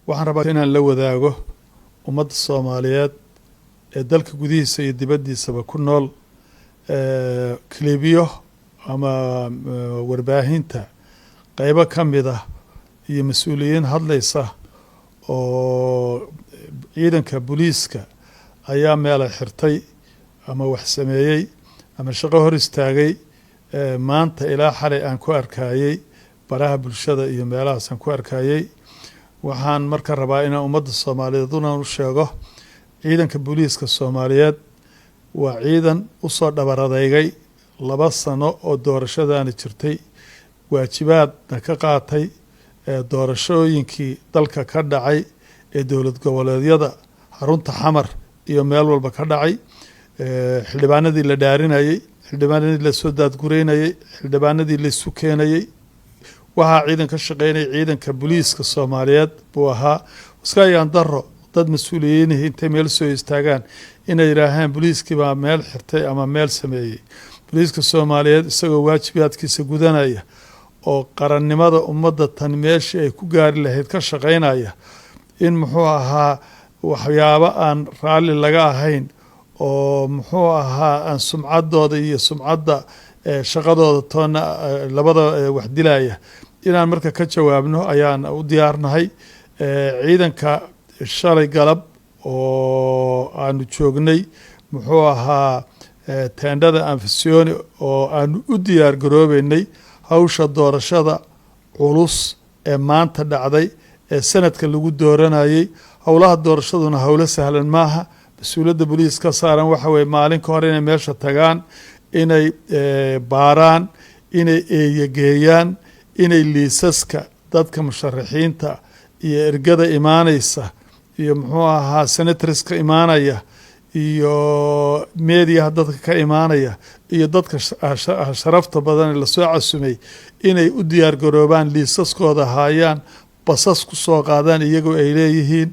Waxaan rabaa inaan la wadaago ummadda Soomaaliyeed ee dalka gudihiisa iyo dibaddiisaba ku nool clipyo ama warbaahinta qeybo ka mid ah iyo mas-uuliyiin hadlaysa oo ciidanka booliiska ayaa meela xirtay ama wax sameeyey ama shaqo hor istaagay. Maanta ilaa xalay aan ku arkayey baraha bulshada iyo meelahaas aan ku arkayey. Waxaan marka rabaa inaan ummadda Soomaaliyeed unaan u sheego, ciidanka booliiska Soomaaliyeed waa ciidan usoo dhabar adeygay 2 sano oo doorashadaani jirtay, waajibaadna ka qaatay doorashooyinkii dalka ka dhacay ee dowlad goboleedyada, xarunta Xamar iyo meel walba ka dhacay, xildhibaanadii la dhaarinayey, xildhibaanadii lasoo daadgureynayey, xildhibaanadii laisu keenayey. Waxaa ciidan ka shaqeynaya ciidanka booliiska Soomaaliyeed buu ahaa. Iska ayaan daro dad mas-uuliyiinihii intay meel soo istaagaan inay yidhaahaan booliiskii baa meel xirtay ama meel sameeyey. Booliiska Soomaaliyeed isagoo waajibaadkiisa gudanaya oo qarannimada ummadda tan meeshii ay ku gaari lahayd ka shaqeynaya, in muxuu ahaa waxyaabo aan raalli laga ahayn oo muxuu ahaa aan sumcaddooda iyo sumcadda shaqadooda toona labada wax dilaya, inaan marka ka jawaabno ayaan u diyaarnahay. Ciidanka shalay galab oo aanu joognay muxuu ahaa teendhada Afisyooni oo aanu u diyaar garoobeynay hawsha doorashada culus ee maanta dhacday ee sanadka lagu dooranayey. Howlaha doorashaduna howlo sahlan maaha. Mas-uuliyadda boliis ka saaran waxa weye maalin ka hor inay meesha tagaan, inay baaraan, inay eeyageeyaan, inay liisaska dadka musharaxiinta iyo ergada imaaneysa iyo muxuu ahaa senatorska imaanaya iyo mediaha dadka ka imaanaya iyo dadka sharafta badan ee lasoo casumay inay u diyaar garoobaan, liisaskooda haayaan, basas ku soo qaadaan iyagoo ay leeyihiin,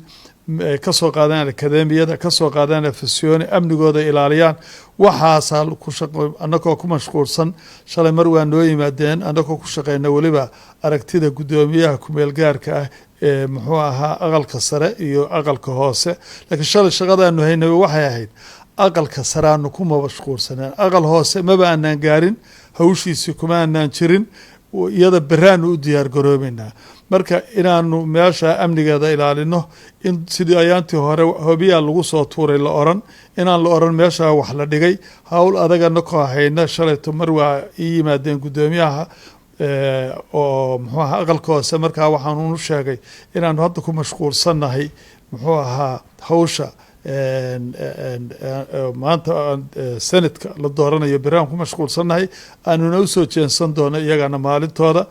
kasoo qaadaan akademiyada, kasoo qaadaan Afisyooni, amnigooda ilaaliyaan. Waxaasaa ku shaqo annagoo ku mashquulsan shalay mar waa noo yimaadeen, annagoo ku shaqeyna weliba aragtida guddoomiyaha kumeel gaarka ah ee muxuu ahaa aqalka sare iyo aqalka hoose. Laakiin shalay shaqadaanu haynay waxay ahayd aqalka sare aanu ku mashquulsaneen, aqal hoose maba aanaan gaarin, hawshiisii kuma aanaan jirin. Iyada beraanu u diyaar garoobeynaa marka inaanu meesha amnigeeda ilaalino, in sidii ayaantii hore hobiyaa lagu soo tuuray la oran, inaan la oran meeshaa wax la dhigay. Hawl adaga nakoo hayna shalayto mar waa ii yimaadeen guddoomiyaha oo muxuu ahaa aqalka hoose. Markaa waxaanu sheegay inaanu hadda ku mashquulsannahay muxuu ahaa hawsha maanta senadka la dooranayo, beraan ku mashquulsannahay, aanuna usoo jeensan doono iyagana maalintooda.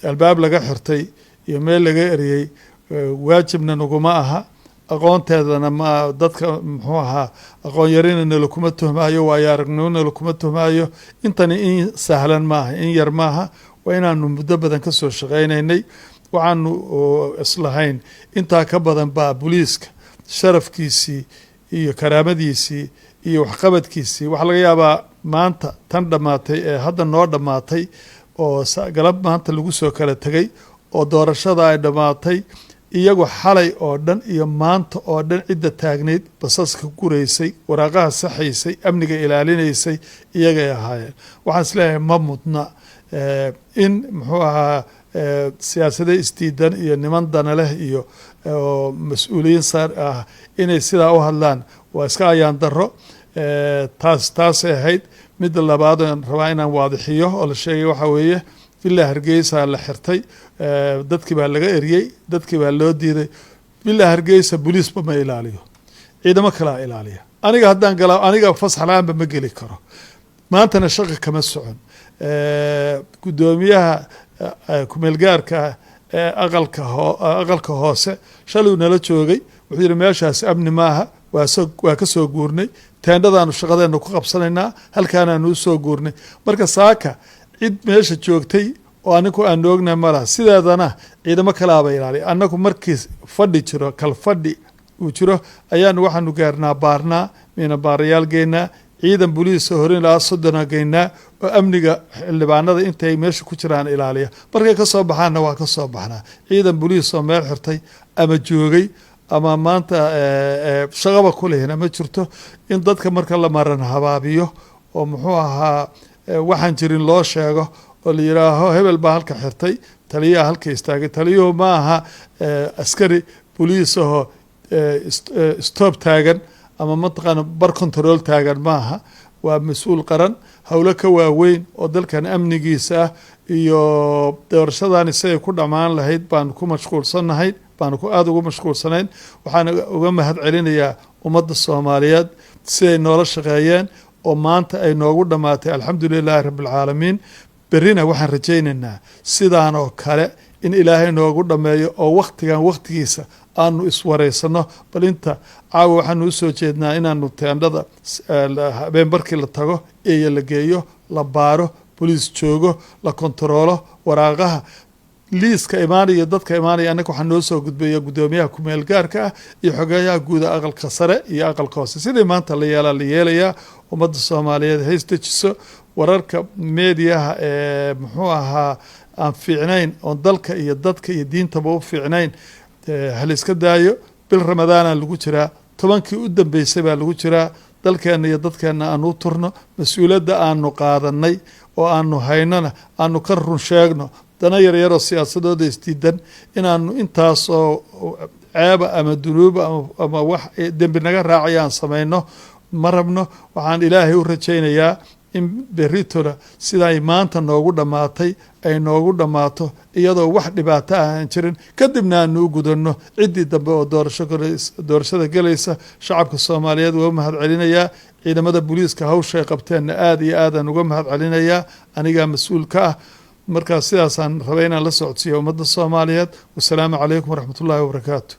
Albaab laga xirtay iyo meel laga eriyey waajibna naguma aha, aqoonteedana ma dadka muxuu ahaa aqoon yarina nalakuma tuhmaayo, waayo aragnimo nalakuma tuhmaayo. Intani in sahlan maaha, in yar maaha, waa inaanu muddo badan kasoo shaqeynaynay. Waxaanu islahayn intaa ka badan baa booliiska sharafkiisii iyo karaamadiisii iyo waxqabadkiisii. Waxaa laga yaabaa maanta tan dhammaatay ee hadda noo dhammaatay oo galab maanta lagu soo kala tegay oo doorashada ay dhammaatay, iyagu xalay oo dhan iyo maanta oo dhan cidda taagnayd, basaska guraysay, waraaqaha saxaysay, amniga ilaalinaysay iyagay ahaayeen. Waxaan isleeyahay ma mudna in muxuu ahaa siyaasado isdiidan iyo niman dana leh iyo mas-uuliyiin saar ah inay sidaa u hadlaan, waa iska ayaan daro. Taasay ahayd. Midda labaad oon rabaa inaan waadixiyo oo la sheegay waxaa weeye Villa Hargeysa la xirtay, dadkii baa laga eriyey, dadkii baa loo diiday. Villa Hargeysa boliisba ma ilaaliyo, ciidamo kalaa ilaaliya. Aniga haddaan galaa, aniga fasax la-aanba ma geli karo. Maantana shaqa kama socon. Guddoomiyaha kumeelgaarka ee aqalka hoose shalay nala joogay, wuxuu yihi meeshaas amni maaha, waa ka soo guurnay, teendhadaanu shaqadeena ku qabsanaynaa, halkaanaanu usoo guurnay. Marka saaka cid meesha joogtay oo anigu aanu ognahay malaha. Sideedana ciidamo kalaaba ilaaliya. Annagu markii fadhi jiro, kal fadhi uu jiro, ayaanu waxaanu gaarnaa, baarnaa, miina baarayaal geynaa, Ciidan boliisa horin ilaa 30 geynaa oo amniga xildhibaanada intay meesha ku jiraan ilaaliya. Markay kasoo baxaanna waa kasoo baxnaa. Ciidan boliis oo meel xirtay ama joogay ama maanta shaqaba ku lehina ma jirto. In dadka marka la maran habaabiyo oo muxuu ahaa waxaan jirin loo sheego oo la yidhaaho hebel baa halka xirtay, taliyaha halka istaagay. Taliyuhu ma aha askari boliis ahoo stop taagan ama mataqaana bar control taagan maaha. Waa mas-uul qaran, howlo ka waaweyn oo dalkan amnigiisa ah iyo doorashadani siday ku dhammaan lahayd baanu ku mashquulsannahay, baanu ku aada ugu mashquulsanayn. Waxaan uga mahad celinayaa ummadda Soomaaliyeed siday noola shaqeeyeen oo maanta ay noogu dhammaatay, alxamdu lilaahi rabbi alcaalamiin. Berrina waxaan rajaynaynaa sidaan oo kale in Ilaahay noogu dhammeeyo oo wakhtigan wakhtigiisa aanu iswareysano. Bal inta caawa waxaanu usoo jeednaa inaanu teendhada habeen barkii la tago, eeya la geeyo, la baaro, boliis joogo, la kontaroolo waraaqaha liiska imaanaya, dadka imaanaya. Annaga waxaa noo soo gudbaya guddoomiyaha kumeel gaarka ah iyo xogeeyaha guuda aqalka sare iyo aqalka hoose. Sidii maanta la yeelaa la yeelayaa. Ummadda Soomaaliyeed hays dejiso. Wararka meediyaha ee muxuu ahaa aan fiicnayn oon dalka iyo dadka iyo diintaba u fiicnayn halayska daayo. Bil Ramadaana lagu jiraa, 10kii u dambeysay baa lagu jiraa. Dalkeenna iyo dadkeenna aanu u turno, mas-uuliyadda aanu qaadanay oo aanu haynona aanu ka run sheegno. Dana yaryaroo siyaasadooda isdiidan inaanu intaasoo ceeba ama dunuuba ama wax dembi naga raacaya aan samayno ma rabno. Waxaan Ilaahay u rajaynayaa in berritona siday maanta noogu dhammaatay ay noogu dhammaato, iyadoo wax dhibaato ah aan jirin. Kadibna aanu u gudanno ciddii dambe oo doorashada gelaysa. Shacabka Soomaaliyeed waa u mahad celinayaa. Ciidamada booliiska hawshay qabteenna aada iyo aadaan uga mahad celinayaa. Anigaa mas-uul ka ah. Markaa sidaasaan rabay inaan la socodsiiyo ummadda Soomaaliyeed. Wasalaamu calaykum waraxmatullaahi wabarakaatu.